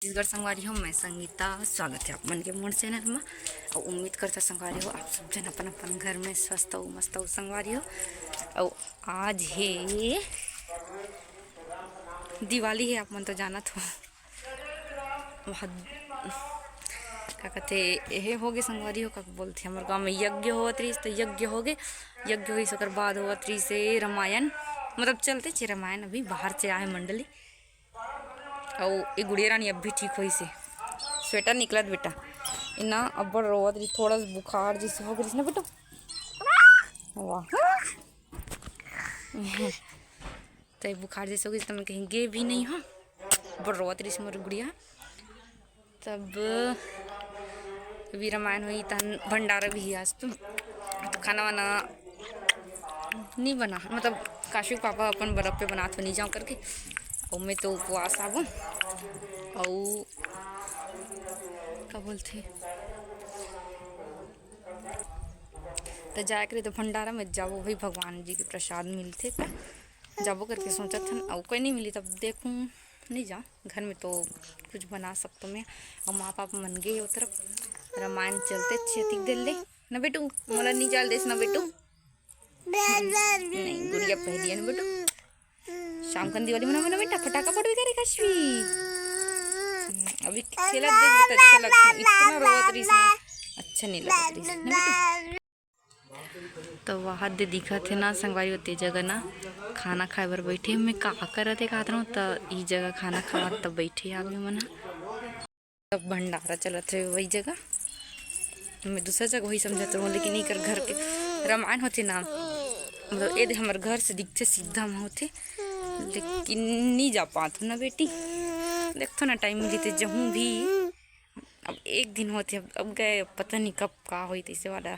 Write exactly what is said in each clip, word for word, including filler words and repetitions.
छत्तीसगढ़ संगवारी हो, मैं संगीता, स्वागत है आप मन के मोर चैनल में। और उम्मीद करता संगवारी हो, आप सब जन अपन अपन घर में स्वस्थ हो, मस्त हो संगवारी हो। और आज है दिवाली है, आप मन तो जानत हो। वहाँ का कहते, एहे होगे संगवारी हो, का बोलते, हमर गाँव में यज्ञ होवत रहिस, तो यज्ञ होगे, यज्ञ होइस, ओकर बाद होवत रहिस ए रामायण, मतलब चलते छे रामायण, अभी बाहर से आए मंडली। अउ ए गुड़िया रानी अभी ठीक होइस हे, स्वेटर निकलत बेटा, इना अब्बड़ रोवत रहिस, थोड़ा सा बुखार जैसे हो गइस ना बेटा, वाह। ते बुखार जैसे हो गइस, त मैं कहीं गे भी नहीं हो, बड़ रोवत रहिस मोर गुड़िया। तब अभी रामायण होई, तहन भंडारा भी ही आज तो, तो खाना वाना नहीं बना, मतलब काशू के पापा अपन बरफ पे बनात हो, नहीं जाओ करके, और मैं तो उपवास आबो, और का बोलते, तो जाए करे तो भंडारा में जाबो, वही भगवान जी के प्रसाद मिलते, तो जाबो करके सोचत हन, अउ कोई नहीं मिली तब देखूँ, नहीं जा घर में तो कुछ बना सकतो मैं। और माँ पापा मन गे हे ओ तरफ, रामायण चलते छे अतिक देर ले ना बेटू, मोला नहीं जाल देस ना बेटू। नहीं, गुड़िया पहली है ना बेटू, शाम कन दिवाली मनाबो ना बेटा, फटाका फोड़बे करे काशवी। अभी खेलत देख तो अच्छा लगता है, इतना रोवत रहिस ना, अच्छा नहीं लगत रहिस ना बेटू। तो वहाँ दे दिखत हे ना संगवारी, ओते जगह ना खाना खाए बर बैठे। मैं का करत हे कहत रहूँ, त ई जगह खाना खावत त बैठे आदमी मन ह। तब भंडारा चलत हे वही जगह। मैं दूसरा जगह वही समझत रहूँ, लेकिन एकर घर के रामायण होथे ना, मतलब ए दे हमर घर से दिखथे, सीधा में होथे, लेकिन नहीं जा पात हूँ ना बेटी। देखथो ना, टाइम मिली ते जहूँ भी। अब एक दिन होथे, अब, अब गए, अब पता नहीं कब का होई तैसे वाला।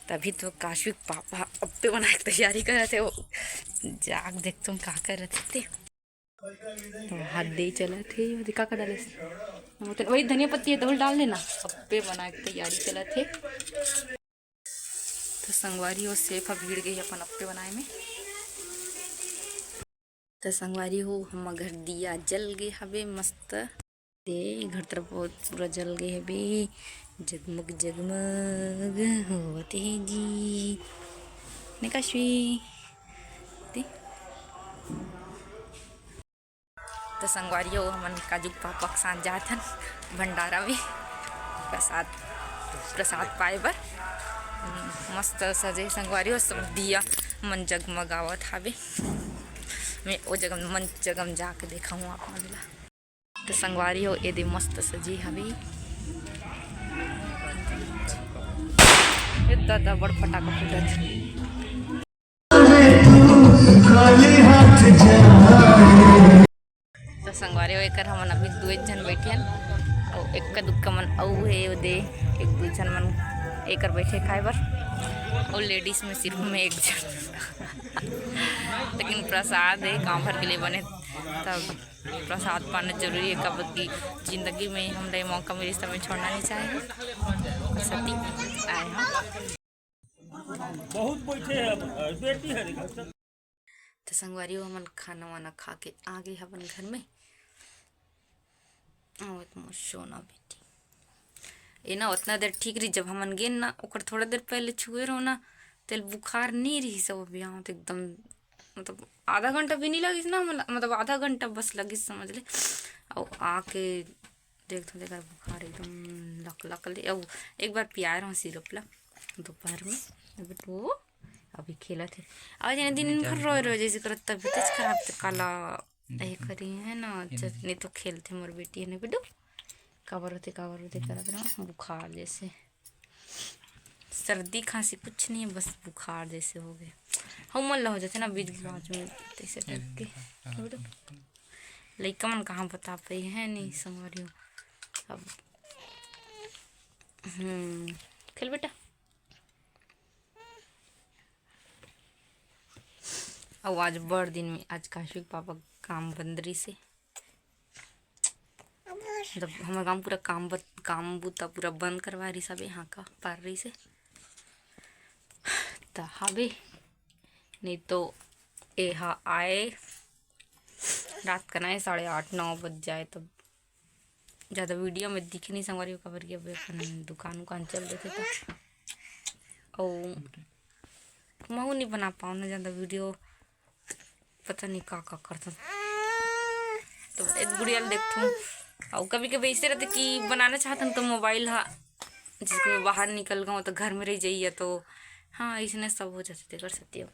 तभी तो काशवी के पापा अप्पे बनाए के तैयारी करत हे, वो जाग देखथों का करत हे ते। तो हाथ दे चलत हे, वो का का डाले से? वो तो वही धनिया पत्ती है, तो डाल लेना। अप्पे बनाए के तैयारी चलत हे। तो संगवारी हो, सेफ ह भीड़ गई अपन अप्पे बनाए में। तो संगवारी हो, हमर घर दिया जल गे हवे मस्त। दे घर तरफ बहुत पूरा जल गे हवे, जगमग जगमग होवत हे जी। ने काशवी, दे। तो संगवारी हो, हमन काजू के पापा के साथ जात हन भंडारा में प्रसाद, प्रसाद पाए बर। हम्म, मस्त सजे संगवारी हो, सब दिया मन जगमगावत हावे। मैं ओ जगह मन जगह जाके देखाऊँ आप मन ला। तो संगवारी हो, ए दे मस्त सजे हवे। ए दादा, बड़ फटाका फूटत हे। तो संगवारी हो, एकर हमन अभी दुए झन बैठे हन, अउ एक्का दुक्का मन अउ हे, ओ दे एक दू झन मन एकर बैठे खाए बर, अउ लेडीज में सिर्फ मैं एक झन। लेकिन प्रसाद हे, गाँव भर के लिए बने, तब प्रसाद पाना जरूरी है, काबर कि जिंदगी में हमला मौका मिलिस त मैं छोड़ना नहीं चाहे। सती आए हम। बहुत बैठे हैं, बेटी है। तो संगवारी हो, हमन खाना वाना खा के आ गए अपन घर में। आवत मोर सोना बेटी। ए ना उतना देर ठीक रही, जब हमन गेन ना, ओकर थोड़ा देर पहले छुए रहो ना, तेल बुखार नहीं रही सब। अभी आवत एकदम, मतलब आधा घंटा भी नहीं लगिस ना, मतलब, मतलब आधा घंटा बस लगिस समझ ले। अउ आके देख तो, देख बुखार एकदम लक लक ले। अउ एक बार पियाए रहो सिरप ला दोपहर में, अभी तो अभी खेलत हे। आज दिन दिन भर रोए रोए जैसे करत, तबीयत खराब, तो काला यही करी है ना, अच्छा, नहीं तो खेलथे मोर बेटी है ना बेटू, काबर होते, काबर होते करत रहो, बुखार जैसे, सर्दी खांसी कुछ नहीं है, बस बुखार जैसे हो गए। हम मन ला हो जाते ना बीच बीच में तैसे टाइप के। बेटू, लइका मन कहाँ बता पाई है नहीं संगवारी हो। अब हम्म, खेल बेटा। अउ आज बड़ दिन में, आज काशवी के पापा काम बंद रहिस हे। मतलब हमर गाँव पूरा काम बत-, काम बूता पूरा बंद करवा रहिस हे, यहाँ का पार रहिस हे। त हावे, नहीं तो एहा आए रात का ना, साढ़े आठ नौ बज जाए तब। ज़्यादा वीडियो में दिखे नहीं संगवारी हो, काबर कि अभी अपन दुकान उकान चल रहे थे तो, अउ महू नहीं बना पाओ ना ज़्यादा वीडियो, पता नहीं का का करता। तो एक गुड़िया ल देखथूँ, अउ कभी कभी ऐसे रहते कि बनाना चाहत हन तो मोबाइल हा, जैसे कि मैं बाहर निकल गऊँ तो घर में रह जाइए, तो हाँ, ऐसने सब हो जाते, कर सकती हो।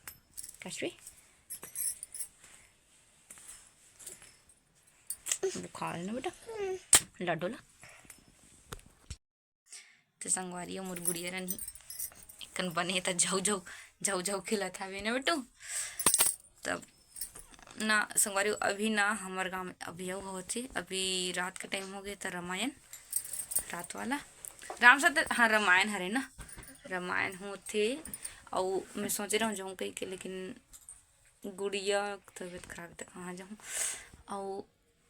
काशवी, बुखार है ना बेटा, लड्डू ला। तो संगवारी हो, मोर गुड़िया रानी एकन बने त झौ झौ, झौ झौ खेलत हवे ना बेटू। तब ना संगवारी हो, अभी ना हमर गाँव में अभी अउ होथे, अभी रात के टाइम हो गए त रामायण, रात वाला राम सत, हाँ, रामायण हरे ना, रामायण होथे। अउ मैं सोचे रहूँ जाऊँ कही के, लेकिन गुड़िया के तबीयत खराब है तो कहाँ जाऊँ। अउ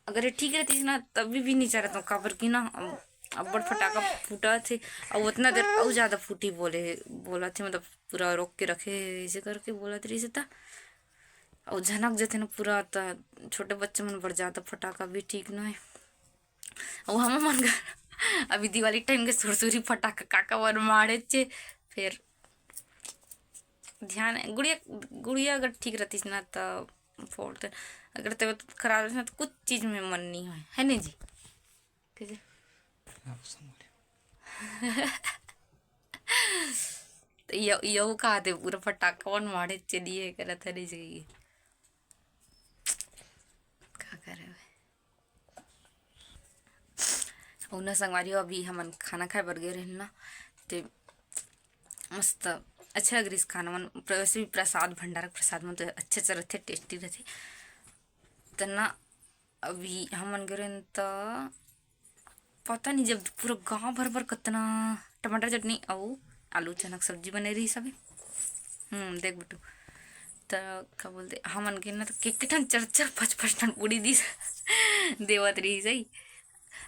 अगर ये ठीक रहती ना, तभी भी नहीं चाह रहता हूँ, काबर कि ना, अब अब्बड़ फटाका फूटा थे, अउ उतना देर अउ ज़्यादा फूटी बोले, बोला थे, मतलब पूरा रोक के रखे हे, ऐसे करके बोला थे, रही था। अउ झनक जथे ना पूरा, त छोटे बच्चे मन बर ज़्यादा फटाका भी ठीक ना है। अउ हम मन घर अभी दिवाली टाइम के सुरसुरी फटाका काका बर मारे चे, फिर ध्यान, गुड़िया, गुड़िया अगर ठीक रहतीस ना, त फोड़ते, अगर तबीयत खराब रहतीस ना, तो कुछ चीज में मन नहीं होय, है नहीं जी? कैसे? तो यहू कहा थे, पूरा फटाका मन मारे चलिए करत है, नहीं सही। का करे भाई? अउ ना संगवारी हो, अभी हमन खाना खाए बर गए रहेन ना, ते मस्त अच्छा लग रहिस खाना मन। प्र-, वैसे भी प्रसाद, भंडारा के प्रसाद मन तो अच्छा अच्छा रहथे, टेस्टी रहथे। त ना अभी हमन गए रहेन त पता नहीं, जब पूरा गांव भर भर कतना टमाटर चटनी अउ आलू चना के सब्जी बने रहिस हवे। हम्म, देख बेटू, त का बोलते, हमन के ना तो के के ठन चार चार पाँच पाँच ठन पूड़ी दिस देवत रहिस है।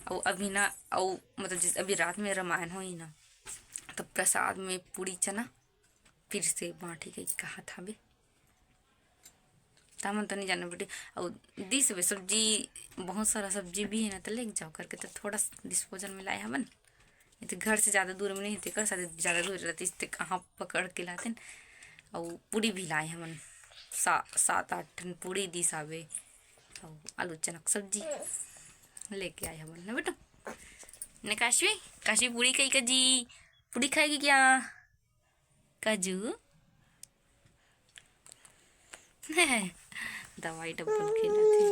अउ अभी ना, अउ मतलब जैसे अभी रात में रामायण होही ना, तो प्रसाद में पूड़ी चना फिर से बांटी गई कहा था बे। तामन तो नहीं जाना बेटे। अउ दिस बे सब्जी, बहुत सारा सब्जी भी है ना, तो लेके जाओ करके, तो थोड़ा डिस्पोजल में लाए हमन। नहीं तो घर से ज़्यादा दूर में नहीं, तेकर साथ ज़्यादा दूर रहती, ते कहाँ पकड़ के लाते न। अउ पूड़ी भी लाए हमन, सा-, सात आठ ठन पूड़ी दिस आवे, अउ आलू चना के सब्जी लेके आए हमन ना बेटू। ने काशवी, काशवी पूड़ी कही का जी, पूड़ी खाएगी क्या? काजू। दवाई डब्बल खेलत हे।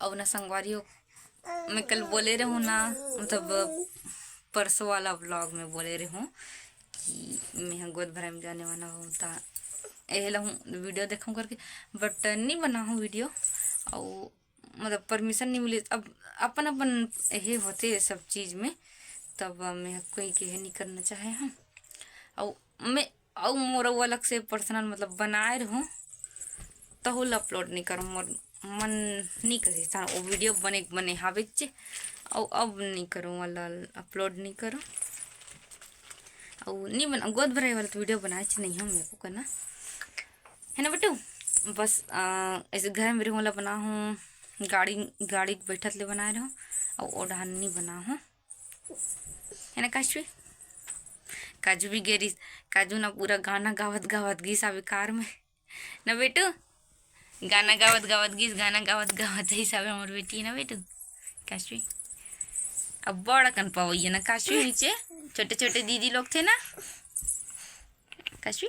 अउ ना संगवारी हो, मैं कल बोले रहूँ ना, मतलब परसों वाला व्लॉग में बोले रहूँ कि मैं ह गोद भराई में जाने वाला हूँ, ता एहे ला हूँ वीडियो देखूँ करके, बट नहीं बनाहूँ वीडियो। अउ मतलब परमिशन नहीं मिले। अब अपन अपन यही होते सब चीज में, तब मैं कोई के नहीं करना चाहे हूँ। अउ मैं, अउ मोर अउ अलग से पर्सनल मतलब बनाए रहूँ, तहु ला अपलोड नहीं करूँ, मोर मन नहीं करे सा वो वीडियो बने बने हावे चे। अउ अब नहीं करूँ वाला, अपलोड नहीं करूँ। अउ नहीं बना, गोद भराई वाला तो वीडियो बनाए चे नहीं हम मेरे को करना है ना बेटू। बस आ, ऐसे घर में रहूँ वाला बना हूँ, गाड़ी, गाड़ी बैठत ले बनाए रहूँ, अउ ओढ़ान नहीं बना हूँ, है ना काशवी? काजू भी गेरिस, काजू ना पूरा गाना गावत गावत गिस आवे कार में ना बेटू, गाना गावत गावत गिस, गाना गावत गावत ही सब हमर बेटी है ना बेटू। काशवी अब बड़ अकन पवैया ना काशवी, नीचे छोटे छोटे दीदी लोग थे ना काशवी।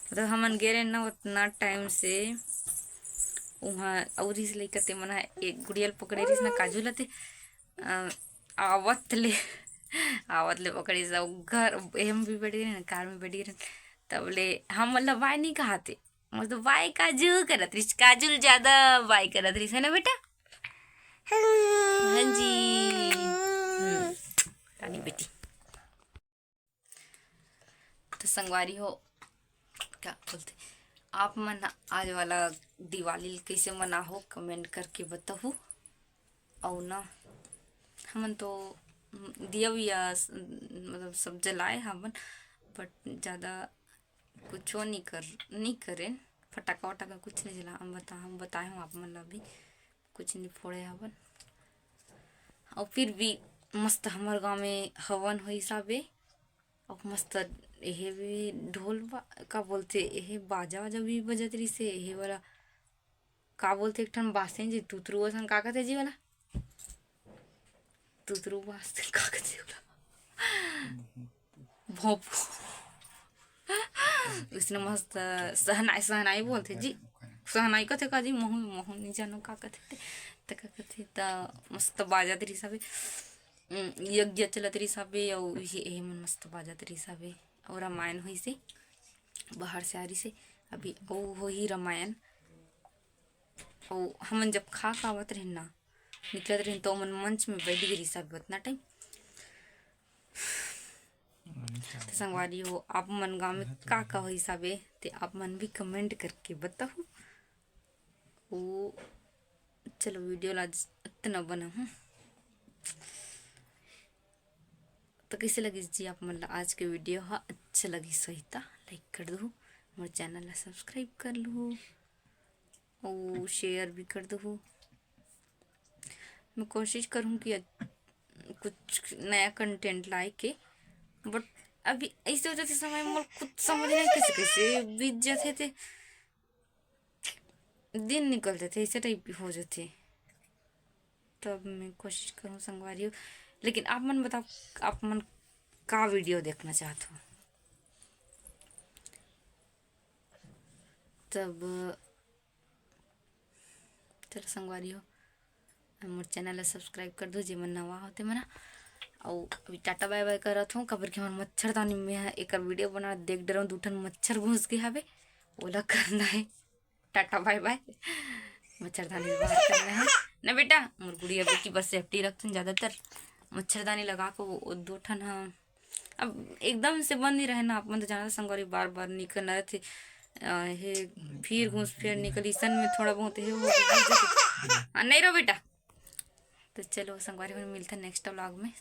मतलब हमन गे रहे ना उतना टाइम से वहाँ, और इस लइका ते मन ह एक गुड़िया ल पकड़े रहिस ना काजू ल ते, अ, आवत ले आवत ले पकड़िस, अउ घर एम भी बैठ गए ना, कार में बैठ गए, तब ले हम मतलब बाय नहीं कहाते, मतलब बाय काजू करत रहिस, काजू ल ज्यादा बाय करत रहिस, है ना बेटा? हाँ जी। हम्म, रानी बेटी। तो संगवारी हो, क्या बोलते, आप मन आज वाला दिवाली ल कइसे मनाहो, कमेंट करके बताहू। अउ ना हमन तो दिया विया स-, मतलब सब जलाए हमन, बट ज़्यादा कुछो नहीं कर, नहीं करें। फटाका वटाका कुछ नहीं जला, हम बता, हम बताए हूँ आप मन ला भी, कुछ नहीं फोड़े हवन। और फिर भी मस्त हमर गाँव में हवन हो हिसाबे। और मस्त एहे भी ढोल बा-, का बोलथे, एहे बाजा वाजा भी बजत रहिसे, एहे वाला का बोलथे, एक ठन बासे जी, तुतरू असन का कथे जी वाला, तुतरू बासे का कथे वाला, भोंपू। उसने मस्त सहनाई, सहनाई बोलथे जी, सहनाई कथे का जी, महू, महू नहीं जानो का कथे ते, त का कथे, त मस्त बाजत रहिस हवे, उम, यज्ञ चलत रहिस हवे, अउ ये, ये मन मस्त बाजत रहिस हवे, अउ रामायण होइसे, बाहर से आ रहिसे, अभी अउ होही रामायण। अउ हमन जब खा के आवत रहेन ना, निकलत रहेन, तो ओमन मंच में बैठ गे रहिस हवे ओतना टाइम। तो संगवारी हो, आप मन गाँव में का का होइस हवे, ते आप मन भी कमेंट करके बताहू। ओ, चलो, वीडियो ला आज अतना बनाहूँ। तो कैसे लगिस जी आप मन ला आज के वीडियो हा? अच्छा लगिस होही त लाइक कर दहू, मोर चैनल ला सब्सक्राइब कर लहू, अउ शेयर भी कर दहू। मैं कोशिश करहूँ कि अच-, कुछ नया कंटेंट लाए के, बट अभी ऐसे हो जाथे समय, मोर खुद समझ नहीं कैसे, कैसे बीत जाथे ते। दिन निकल जाथे, ऐसे टाइप हो जाथे। तब मैं कोशिश करूँ संगवारी हो, लेकिन आप मन बताओ, आप मन का वीडियो देखना चाहत हो? तब चलो संगवारी हो, मोर चैनल ला सब्सक्राइब कर दो, जेमन नवा हो तेमन ह। अउ अभी टाटा बाय बाय करत हूँ, काबर कि हमर मच्छरदानी में ह, एकर वीडियो बना देख डरऊँ, दू ठन मच्छर घुस गे हवे, ओला करना है। टाटा बाय बाय, मच्छरदानी बाहर करना है ना बेटा। मोर गुड़िया बेटी बर सेफ्टी रखथन ज़्यादातर, मच्छरदानी लगा के वो, वो दू ठन ह। अब एकदम से बंद नहीं रहे ना, आप मन तो जानत संगवारी, बार बार निकलना रहथे। अ, हे, फिर घुस फिर निकल, इसन में थोड़ा बहुत हे हो, आ, नहीं रहो बेटा। तो चलो संगवारी, मिलते हैं नेक्स्ट व्लॉग में।